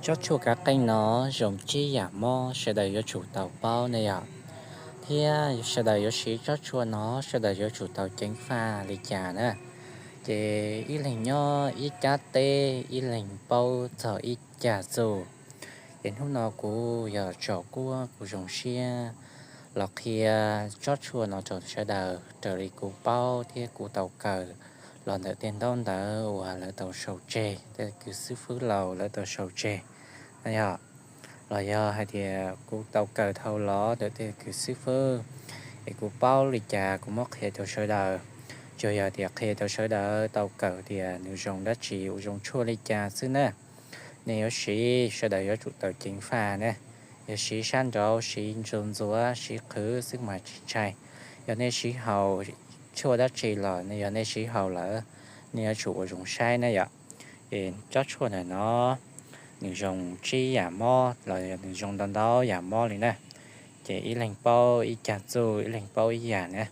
Tsob tshuaj kav qeej no zoo tsib yam mob sawv daws yuav tsum tau paub ne yom, thiab sawv daws yuav siv tsob tshuaj no sawv daws yuav tsum tau ceev faj li cas na. Ces ib leeg nyob ib cab teb, ib leeg paub txog ib cag txuj. Ces hnub no kuv yog Tsom Kuab, kuv zoo siab los qhia tsob tshuaj no rau sawv daws raws li kuv paub thiab kuv tau kawm los ntawm tej ntaub ntawv uas lawv tau sau tseg, tej kws xib fwb laus lawv tau sau tseg no yog, los yog hais tias kuv tau kawm dhau los ntawm tej kws xib fwb, es kuv paub li cas kuv muab qhia rau sawv daws. Tsuas yog tias qhia rau sawv daws tau kawm tias nws zoo dab tsi, ua zoo tshuaj li cas xwb na. Nej yuav siv sawv daws yuav tsum tau ceev faj ne. Yog siv sab nraud, siv ntxuav ntxuav, siv qhwv xwb mas tsis ntshai. Yog nej siv haus tshuaj dab tsi los yog nej siv haus lawm, nej yuav tsum ua zoo saib na yom. Es tsob tshuaj ntawm no nws zoo tsib yam mob los yog nws zoo ntau ntau yam mob li na. Ces ib leeg paub ib cag txuj, ib leeg paub ib yam na.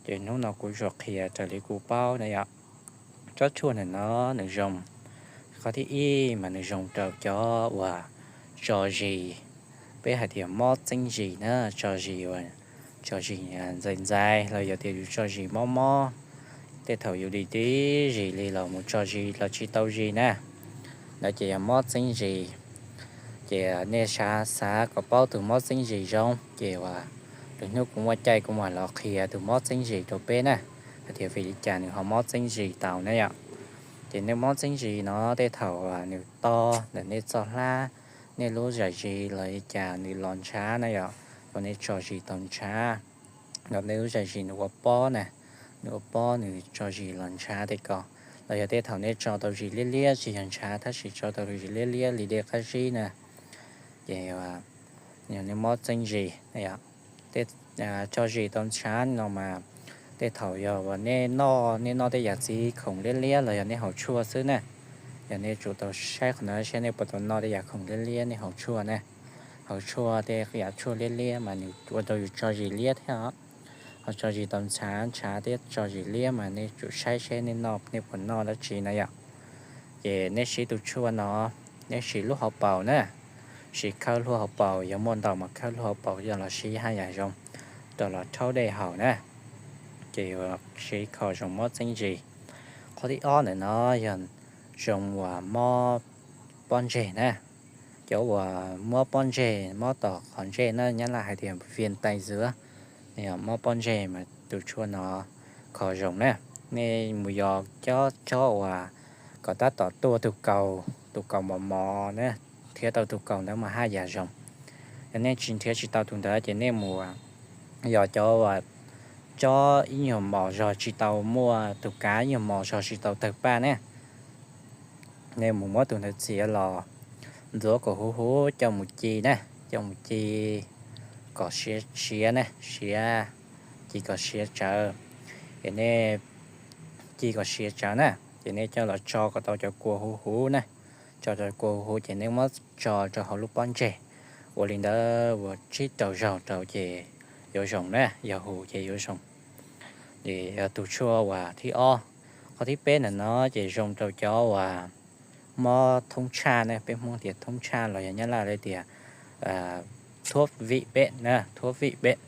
Ces hnub no kuv yuav qhia raws li kuv paub na yom. Tsob tshuaj ntawm no nws zoo, qhov thib ib mas nws zoo rau cov uas tso zis, peb hais tias mob txeeb zis na, tso zis uas tso zis ntxais ntxais los yog tias yus tso zis mob mob, tej thaum yus dim tib zis li los mus tso zis los tsis tau zis na, ntawd ces yog mob txeeb zis. Ces nej xav xav kom paub tus mob txeeb zis zoo ces uas lwm hnub kuv muaj caij kuv mam los qhia tus mob txeeb zis rau peb na, hais tias vim li cas nws ho mob txeeb zis tau na yom. Ces nej mob txeeb zis no tej thaum nws to ntawm nej txoj hlab, nej lub zais zis los li cas nws los ntshav na yom, los nej tso zis tau ntshav, los nej lub zais zis nws ua pob na, nws ua pob nws tso zis los ntshav tej ko, los yog tej thaum nej tso tau zis liab liab, tsis yog ntshav tab sis tso tau zis liab liab li dej qab zib na, ces yog nej mob txeeb zis. Tso zis tau ntshav no mas tej thaum yog uas nej noj, nej noj tej yam txiv khoom liab liab los yog nej haus tshuaj xwb na. Yog nej tsum tau saib qhov no saib nej puas tau noj tej yam khoom liab liab nej haus tshuaj na. Haus tshuaj tej yam tshuaj liab liab mas nws ua rau yus tso zis liab thiab os. Ho tso zis tau ntshav, ntshav thiab tso zis liab mas nej tsum saib seb nej noj, nej puas noj dab tsi na yom. Ces nej siv tus tshuaj no, nej siv lub hauv paus na, siv khawb lub hauv paus, yog muaj ntau mas khawb lub hauv paus yog los siv haj yam zoo rau los rhaub dej haus na. Ces siv kho zoo mob txeeb zis. Qhov thib ob ntawm no yog zoo uas mob pob ntseg na. Cov uas mob pob ntseg, mob tom qhov ntsej na, Nyab Laj hais tias viêm tai dữa, mob pob ntseg mas tus tshuaj no kho zoo na. Nej mus yos cov tsob uas kom tab tom tuaj tus kaus, tus kaus mos mos na, nrhiav tau tus kaus ntawd mas haj yam zoo. Yog nej tsis nrhiav tsis tau tus ntawd ces nej mus yos cov uas tsob ib nyuag mos zog tsis tau muaj tus kav, ib nyuag mos zog tsis tau tawg paj ne. Nej mus muab tus ntawd txiav los ntxuav kom huv huv coj mus ci na, coj mus ci kom siav siav na, siav, ci kom siav tsawv. Ces nej ci kom siav tsawv na, ces nej coj los tso kom tau cov kua huv huv na. Tso cov kua huv huv ces nej muab tso rau hauv lub pob ntseg, ua li ntawd ua tsib rau zaug rau ces yuav zoo na, yog huv ces yuav zoo. Ces yog tus tshuaj uas thib ob. Qhov thib peb ntawm no ces zoo rau cov uas mob thoob tshaj ne, peb Hmoob tias thoob tshaj los yog Nyab Laj lawv tias thuab vim peb na, thuab vim peb.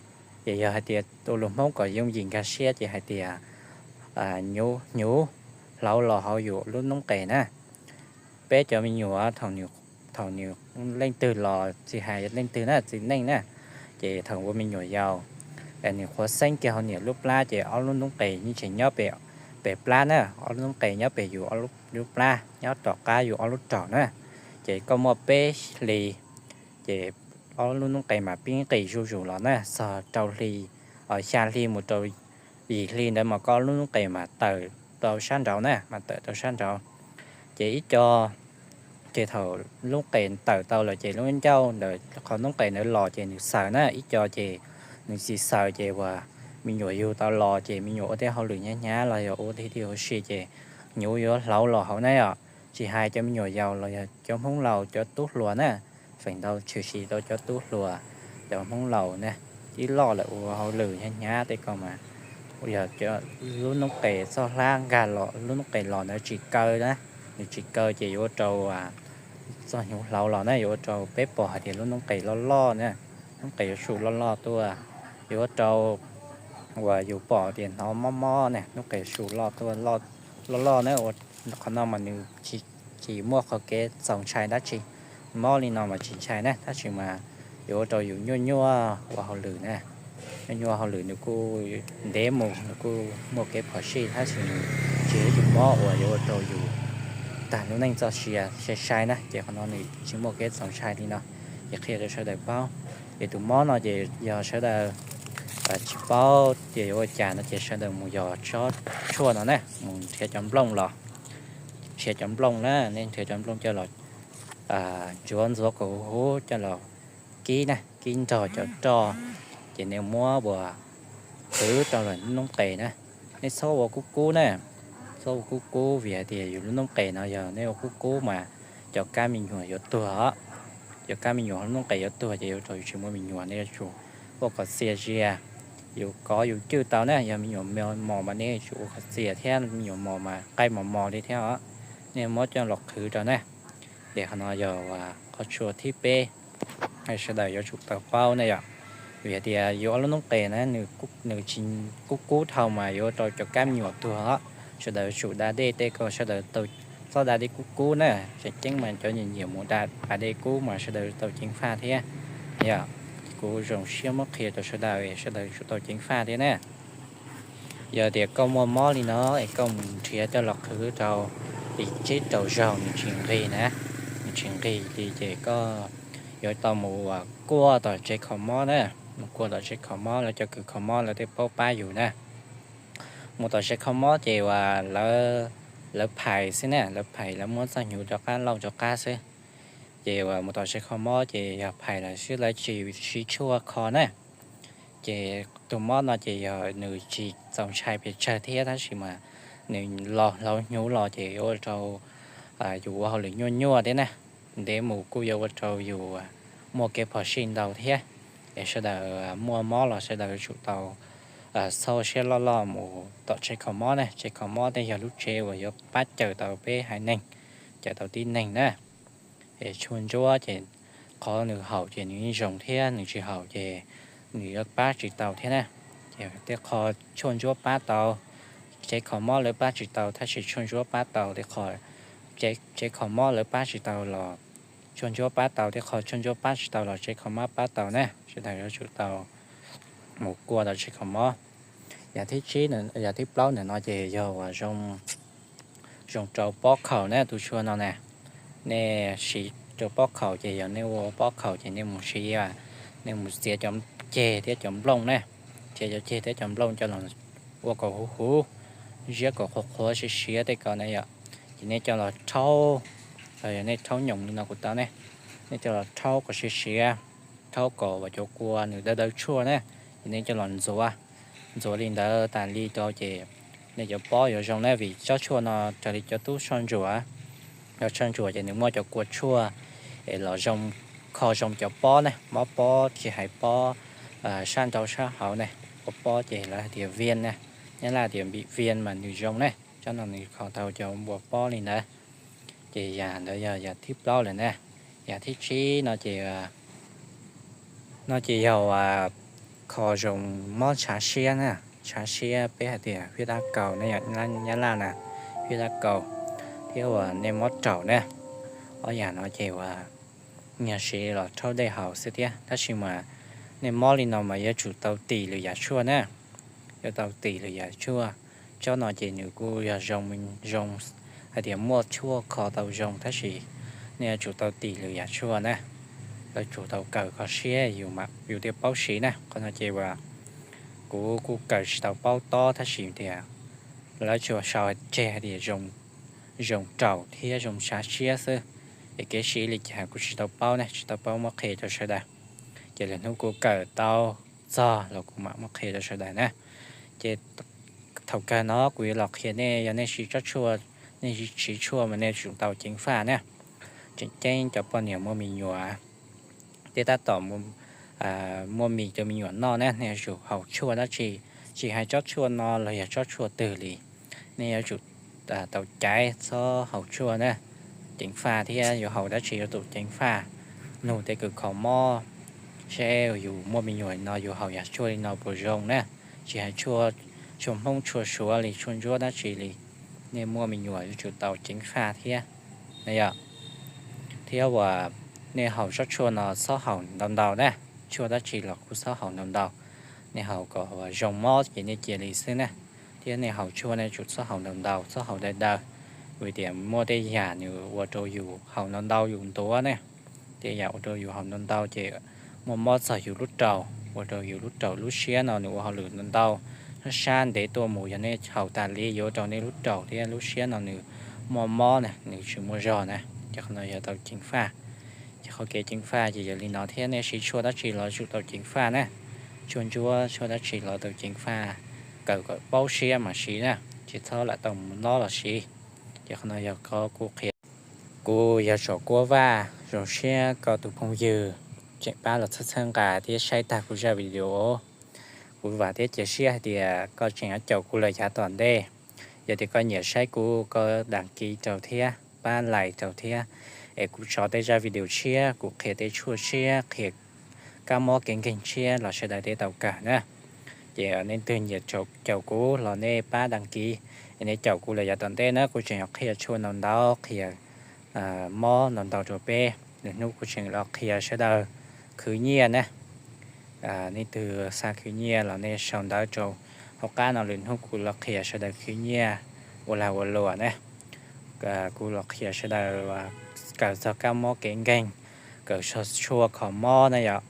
Ces yog hais tias ua lus Hmoob kom yooj yim nkag siab ces hais tias hnyuv, hnyuv hlauv los hauv yus lub noob qes na. Peb cov me nyuam thaum nws leej twg los tsis hais leej twg na, txiv neej na, ces thaum ua me nyuam yaus, nws qhuav xeeb kiag hauv niam lub plab ces ob lub noob qes yeej tseem nyob pem plab na, ob lub noob qes nyob pem yus ob lub plab, nyob tom qab yus ob lub raug na. Ces koj muaj peb hlis, ces ob lub noob qes mas pib nqis zuj zus los na, txog rau hli, xya hli mus rau yim hli ntawd mas koj lub noob qes mas tawm rau sab nraud na, mas tawm rau sab nraud. Ces ib co, ces thaum lub qes tawm tau lawm ces lub ncauj ntawm qhov noob qes ntawd los ces nws xaws na, ib co ces nws tsis xaws ces uas me nyuam yug tau los ces me nyuam ua tej hauj lwm hnyav hnyav los yog ua tej huv si ces hnyuv yuav hlauv los hauv na yom. Tsis hais cov me nyuam yaus los yog cov Hmoob laus cov tub hluas na, feem ntau tshwm sim rau cov tub hluas, cov Hmoob laus na, ib loj lawm ua hauj lwm hnyav hnyav tej ko mas yog lub noob qes txoj hlab nkag los, lub noob qes los ntawd tsis kaw na, nws tsis kaw ces yuav ua rau txog hnyuv hlau los na yuav ua rau peb pom hais tias lub noob qes loj loj na, noob qes yuav su loj loj tuaj, yuav ua rau uas yus pom tias hnov mob mob na, noob qes su loj tuaj, loj loj na. Qhov no mas nws tsis muaj qhov kev txaus ntshai dab tsi, mob li no mas tsis ntshai na, tab sis mas yuav ua rau yus nyuaj nyuaj ua hauj lwm na, nyuaj nyuaj hauj lwm nws kuj ntev mus nws kuj muaj kev phom sij, tab sis nws tsis yog ib tug mob uas yuav ua rau yus tag lub neej txoj sia sai sai na, ces qhov no nws tsis muaj kev txaus ntshai li no. Ces qhia rau sawv daws paub, ces tus mob no ces yog sawv daws tsis paub ces yuav ua cas no ces sawv daws mus yos tsob tshuaj no na, mus nrhiav cov nplooj los, nrhiav cov nplooj na, nej nrhiav cov nplooj coj los ntxuav ntxuav kom huv huv coj los kib na, kib nrog cov roj, ces nej muab ua qhwv rau lub noob qes na. Nej txhob ua kub kub na, txhob ua kub kub vim hais tias yus lub noob qes no yog nej ua kub kub mas cov kab me nyuam yuav tuag os. Cov kab me nyuam lub noob qes yuav tuag ces yuav rau yus tsis muaj me nyuam, nej yuav tsum ua kom txias zias. Yus kov yus cwj tau na, yog me nyuam mos mas nej yuav tsum ua kom txias thiab, me nyuam mos mas qaij mos mos li thiab os. Nej muab coj los qhwv rau na. Ces qhov no yog qhov tshuaj thib peb, sawv daws yuav tsum tau paub ne yom. Vim hais tias yus ob lub noob qes na nws tsis kub kub dhau mas yuav ua rau cov kab me nyuam tuag os. Sawv daws yuav tsum da dej tej ko sawv daws tau, txhob da dej kub kub na, tseem ceeb mas cov nyiam nyiam mus da dej kub mas sawv daws tau ceev faj thiab. Yog, kuv zoo siab muab qhia rau sawv daws, sawv daws tsum tau ceev faj thiab na. Yog tias koj muaj mob li no es koj mus nrhiav coj los qhwv rau li tsib rau zaug nws tsis nqig na, nws tsis nqig li ces koj yuav tau mus kuaj tom tsev kho mob na, mus kuaj tom tsev kho mob, lawv cov kws kho mob lawv thiaj paub pab yus na. Mus tom tsev kho mob ces uas lawv phais xwb na, lawv phais lawv muab txoj hnyuv rov qab lauj rov qab xwb. Ces uas mus tom tsev kho mob ces yog phais lawm xwb, lawv tsis siv tshuaj kho na. Ces tus mob no ces yog nws tsis txaus ntshai pes tsawg thiab, tab sis mas nws los hlauv hnyuv los ces yuav ua rau yus ua hauj lwm nyuaj nyuaj thiab na, ntev mus kuj yuav ua rau yus muaj kev phom sij ntau thiab. Es sawv daws muaj mob los sawv daws yuav tsum tau txhob siab loj loj mus tom tsev kho mob na, tsev kho mob thiaj yog lub tsev uas yuav pab cawm tau peb haiv neeg, cawm tau tib neeg na. Es tshuaj ntsuab ces qhov nws haum ces nws yeej zoo thiab, nws tsis haum ces nws yuav pab tsis tau thiab na. Ces tej qho tshuaj ntsuab pab tau, tsev kho mob lawv pab tsis tau, tab sis tshuaj ntsuab pab tau tej qho tsev kho mob lawv pab tsis tau los tshuaj ntsuab pab tau, tej qho tshuaj ntsuab pab tsis tau los tsev kho mob pab tau na. Sawv daws yuav tsum tau mus kuaj tom tsev kho mob. Yam thib tsib, yam thib plaub ntawm no ces yog uas zoo rau pob khaum na, tus tshuaj no na. Nej siv rau pob khaum ces yog nej ua pob khaum ces nej mus siv, nej mus txiav cov ceg thiab cov nplooj na, txiav cov ceg thiab cov nplooj coj los ua kom huv huv, ziab kom qhuav qhuav siav siav tej ko na yom. Ces nej coj los rhaub, los yog nej rhaub nyoos li no kuj tau ne, nej coj los rhaub kom siav siav, rhaub kom uas cov kua nws daw daw tshuaj na, ces nej coj los ntxuav, ntxuav li ntawd tas li rau ces nej cov pob yuav zoo na, vim tsob tshuaj no raws li cov tub soj ntsuam, cov soj ntsuam ces nws muaj cov kua tshuaj es los zoo, kho zoo cov pob ne, mob pob tsis hais pob sab nraud sab hauv ne, pob pob ces lawv hais tias viêm na, Nyab Laj tias bị viêm mas nws zoo ne, tsob no nws kho tau cov npua pob li ntawd. Ces yam ntawd yog yam thib plaub lawm na. Yam thib tsib no ces, no ces yog kho zoo mob tshav siab na, tshav siab peb hais tias huyết áp cao ne, Nyab Laj na, huyết áp cao, thiab uas nej mob raum na. Ob yam no ces uas nyias siv los rhaub dej haus xwb thiab, tab sis mas nej mob li no mas yuav tsum tau tim lwm yam tshuaj na, yuav tau tim lwm yam tshuaj. Tsob no ces nws kuj yog zoo, zoo hais tias muaj tshuaj kho tau zoo, tab sis nej yuav tsum tau tim lwm yam tshuaj na, yuav tsum tau kawm kho siab yus thiaj paub siv na. Qhov no ces uas kuv kuj kawm tsis tau paub tob, tab sis tias lawv tsuas sau tseg hais tias zoo raum thiab zoo tshav siab xwb, es kev siv li cas kuv tsis tau paub ne, tsis tau paub muab qhia rau sawv daws. Ces lwm hnub kuv kawm tau txog los kuv mam muab qhia rau sawv daws na. Ces thaum kawg no kuv yuav los qhia nej, yog nej siv tsob tshuaj, nej siv tshuaj mas nej tsum tau ceev faj na. Tseem ceeb cov poj niam muaj me nyuam, thiab tab tom muaj mis rau me nyuam noj na, nej yuav tsum haus tshuaj dab tsi, tsis hais tsob tshuaj no los yog tsob tshuaj twg li, nej yuav tsum tau caiv txhob haus tshuaj na. ceev faj thiab, yuav haus dab tsi rau tus ceev faj, nug tej kws kho mob, seb yus muaj me nyuam no yus haus yam tshuaj li no puas zoo na. Tsis hais tshuaj Hmoob tshuaj Suav li tshuaj ntsuab dab tsi li, nej muaj me nyuam yuav tsum tau ceev faj thiab, yog. Thiab uas nej haus tsob tshuaj no txhob haus ntau ntau na, tshuaj dab tsi los kuj txhob haus ntau ntau. Nej haus kom zoo mob ces nej cia li xwb na. Thiab nej haus tshuaj nej tsum txhob haus ntau ntau, txhob haus dav dav, vim tias muaj tej yam nws ua rau yus haus ntau ntau yus ntuav ne, tej yam ua rau yus haus ntau ntau ces muaj mob txog yus lub raug, ua rau yus lub raug lub siab no nws ua hauj lwm ntau ntau, sab sab ntev tuaj mus yog nej haus tas li yuav ua rau nej lub raug thiab lub siab no nws muaj mob na, nws tsis muaj zog na. Ces qhov no yog tau ceev faj. Ces qhov kev ceev faj ces yog li no thiab, nej siv tshuaj dab tsi los tsum tau ceev faj na. Tshuaj ntsuab tshuaj dab tsi los tau ceev faj, kawm kom paub siab mas siv na, tsis txhob lam tau mus lob los siv. Ces qhov no yog qhov kuv qhia, kuv yog Tsom Kuab Vaj, zoo siab koj tus phooj ywg tseem pab los txhawb txhawb nqa thiab saib tag kuv zaj video. Kuv vam thiab cia siab hais tias koj tseem caum kuv los yav tom ntej. Yog tias koj nyiam saib kuv, koj đăng ký rau thiab pab like rau thiab, es kuv tso tej zaj video tshiab, kuv qhia tej tshuaj tshiab, qhia kab mob kev nkeeg tshiab los sawv daws thiaj tau kawm na. Ces nej twg nyiam caum kuv los nej pab đăng ký, es nej caum kuv los yav tom ntej na, kuv tseem yuav qhia tshuaj ntau ntau, qhia mob ntau ntau rau peb. Lwm hnub kuv tseem los qhia sawv daws khwv nyiaj na. Nej twg xav khwv nyiaj los nej sau ntawv rau hauv qab no, lwm hnub kuv los qhia sawv daws khwv nyiaj ua lag ua luam na. Kuv los qhia sawv daws kawm txog kab mob kev nkeeg, kawm txog tshuaj kho mob na yom.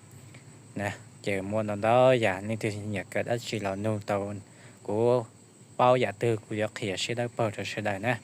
Ces muaj ntau ntau yam, nej twg nyiam kawm dab tsi los nug tau, kuv paub yam twg kuv yuav qhia siab dawb paug rau sawv daws na.